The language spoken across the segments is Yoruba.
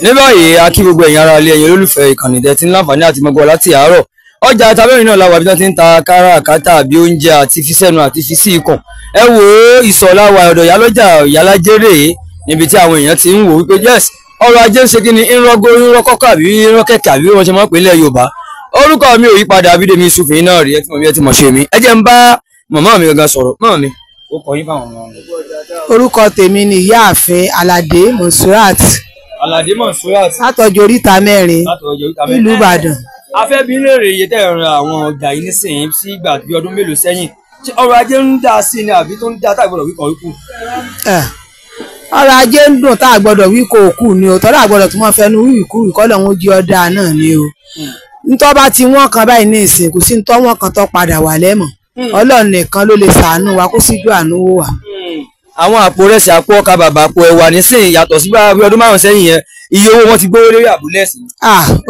Ní báyìí, a kí gbogbo ẹ̀yin ará ilé, ẹ̀yin olólùfẹ́ ìkànnì tẹ́ ti ń láǹfààní àti mọ́gbọ́ láti àárọ̀. Ọjà Ìtàmẹ́rin náà la wà bí wọ́n ti ń ta káràkátà àbí oúnjẹ àti fi sẹ́nu àti fi sí ikùn. Ẹ wo ìsọ̀lá wa ọ̀dọ̀ ìyálọ́jà ìyálájé rèé, níbi tí àwọn èèyàn ti ń wò wípé yes, ọrọ̀ ajé ń ṣe kí ni, ń rọ́gó, ń rọ́kọ́kọ́ àbí ń rọ́kẹ̀kẹ̀ àbí wọ́n ṣe máa ń pè nílẹ̀ Yorùbá. Orúkọ mi ò yí padà, Abídèmí Yusuf yín náà rí, ẹ ti mọ̀ bí ẹ ti mọ̀ ṣe mi. Ẹ jẹ́ ń bá màmá mi gangan sọ̀rọ̀. Màmá mi, ó kọ yín fáwọn ọmọ rẹ̀. Orúkọ tèmi ni Ìyáàfin Aládé Monsurat. Aládé Monsurat. Látọjọ́ oríta mẹ́rin nílùú Ìbàdàn. A fẹ́ bi léèrè iye tẹ́ ẹ̀ ń ra àwọn ọjà yìí nísìnyí sí ìgbà bí ọdún mélòó sẹ́yìn. Ṣé ọrọ̀ ajé ń dá sí ni àbí tó ń dá tá a gbọ́dọ̀ wí kan wíkú? Ọrọ̀ ajé ń dùn tá a gbọ́dọ̀ wí kò kù ni o, tọ́lá àgbọ́dọ̀ tó máa fẹnu wí ìkú ìkọ́lọ̀ ń jí ọ̀dà náà ni o. Ntọ́ bá ti wọ́n kan báyìí ní ìsìn, kò sí ntọ́ wọ́n kan tó padà wà lẹ́mọ̀. Ọlọ́run nìkan ló lè ṣàánú wa, kó síjú àánú wò wá. Àwọn àpò rẹsì, àpò ọkà bàbà, àpò ẹ̀wà nísìnyí yàtọ̀ sí bí ọdún 5 sẹ́yìn yẹn, iye owó wọn ti gbówó lórí àbúlé ẹ̀sìn.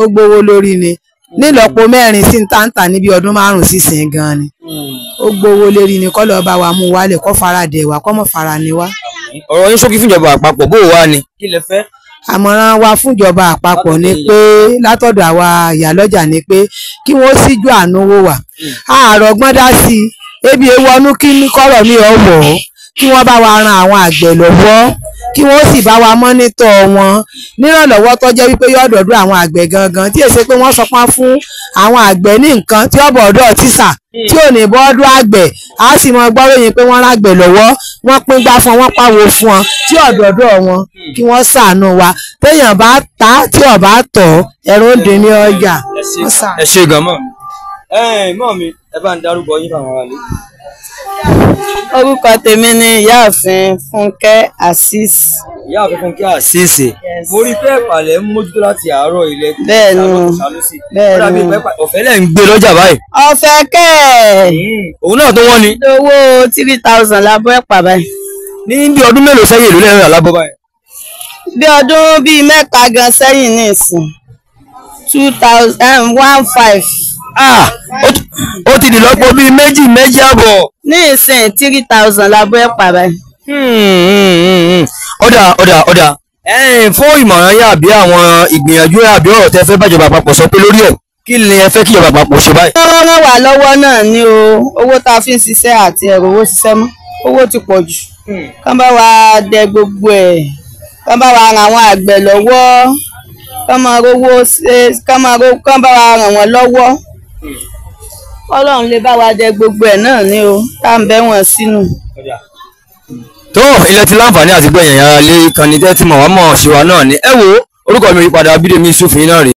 Ó gbówó lórí ni, nílọ́po 4 sí táǹtà níbi ọdún 5 sísìn gan ni. Ó gbówó lórí ni, kọ́ lọ́ọ́ bá wa mú wálẹ̀, kọ́ fara dẹ̀ wá, kọ́ mọ̀ fara ni wá. Ọ̀rọ̀ yín ṣókí fúnjọba àpapọ̀, bó wà ni? Kí lẹ fẹ́? Àmọ̀ràn wa fúnjọba àpapọ̀ ni pé látọ̀dọ̀ àwa ìyálọ́jà ni pé kí wọ́n síjú àánú wò wá. Àárọ̀ gbọ́n dá sí i, ebi ewọ́nú kí ní kọ́rọ̀ mi ò wọ̀ ọ́, kí wọ́n bá wa ran àwọn àgbẹ̀ lọ́wọ́, kí wọ́n sì bá wa mọ́nítọ̀ wọn nírànlọ́wọ́ tó jẹ́ wípé yóò dọ̀dọ̀ àwọn àgbẹ̀ gangan, tí èsè pé wọ́n sọpọ́n fún àwọn àgbẹ̀ ní nǹkan tí ó bọ̀dọ̀ tíṣà tí ò ní bọ́dọ̀ àgbẹ̀, á sì mọ gbọ́ròyìn pé wọ́n rágbẹ̀ lọ́wọ́, wọ́n pín gbá fún wọn, pàwọ́ fún wọn tí ọ̀dọ̀dọ̀ wọn, kí wọ́n ṣàánú wa. Téèyàn bá ta tí ò bá tọ̀, ẹ̀rọ ń dín ní ọjà. Ẹ ṣe gan mọ́ mi. Mọ́ mi, ẹ bá ń darúgbọ yín fáwọn aráalé. Orúkọ tèmi ni Ìyáàfin Fúnkẹ́ Azeez. Ìyáàfin Fúnkẹ́ Azeez. Mo rí pé ẹ̀pàlẹ̀ ń mójútó láti àárọ̀ ilẹ̀. Bẹ́ẹ̀ni. Bẹ́ẹ̀ni. Ọ̀fẹ́ lẹ̀ ń gbé lọ́jà báyìí. Ọ̀fẹ́ kẹ́ ẹ̀. Òun náà tó wọ́n ni. Owó 3,000 lábọ́ ẹ̀pà báyìí. Ní bí ọdún mélòó sẹ́yìn ìlú lẹ́rìn àlábọ́ báyìí? Bí ọdún bíi 3 gan sẹ́yìn ní ìsìn, 2,000 15. Ó ti di lọ́pọ̀ bíi 2, 2.5. Ní ìsìn 3,000 lábọ́ ẹ̀pà báyìí. Ọ̀dà ọ̀dà ọ̀dà. Fún ìmọ̀ràn yín àbí àwọn ìgbìyànjú àbí ọ̀rọ̀ tẹ́ fẹ́ bájọba àpapọ̀ sọ pé lórí ẹ̀, kí ni ẹ fẹ́ kí ìjọba àpapọ̀ ṣe báyìí? Wọ́n ràn wá lọ́wọ́ náà ní o, owó tá a fi ń ṣiṣẹ́ àti ẹ̀rọ owó ṣiṣẹ́ mọ́, owó ti pọ̀ jù. Kán bá wa dẹ gbogbo ẹ̀, kán bá wa ran àwọn àgbẹ̀ lọ́wọ́, kán máa rówó ṣe, kán bá wa ràn wọ́n lọ́wọ́. Ọlọ́run lè bá wa dẹ gbogbo ẹ̀ náà ní o, tá à ń bẹ́ wọn sínú. Tó ilẹ̀ ti láǹfààní àti gbẹ̀yìn ara lé ìkànnì tẹ́ ti mọ̀ wá mọ̀ ṣe wa náà ni. Ẹ wo orúkọ mi yípadà, Abídèmí Yusuf yín náà rèé.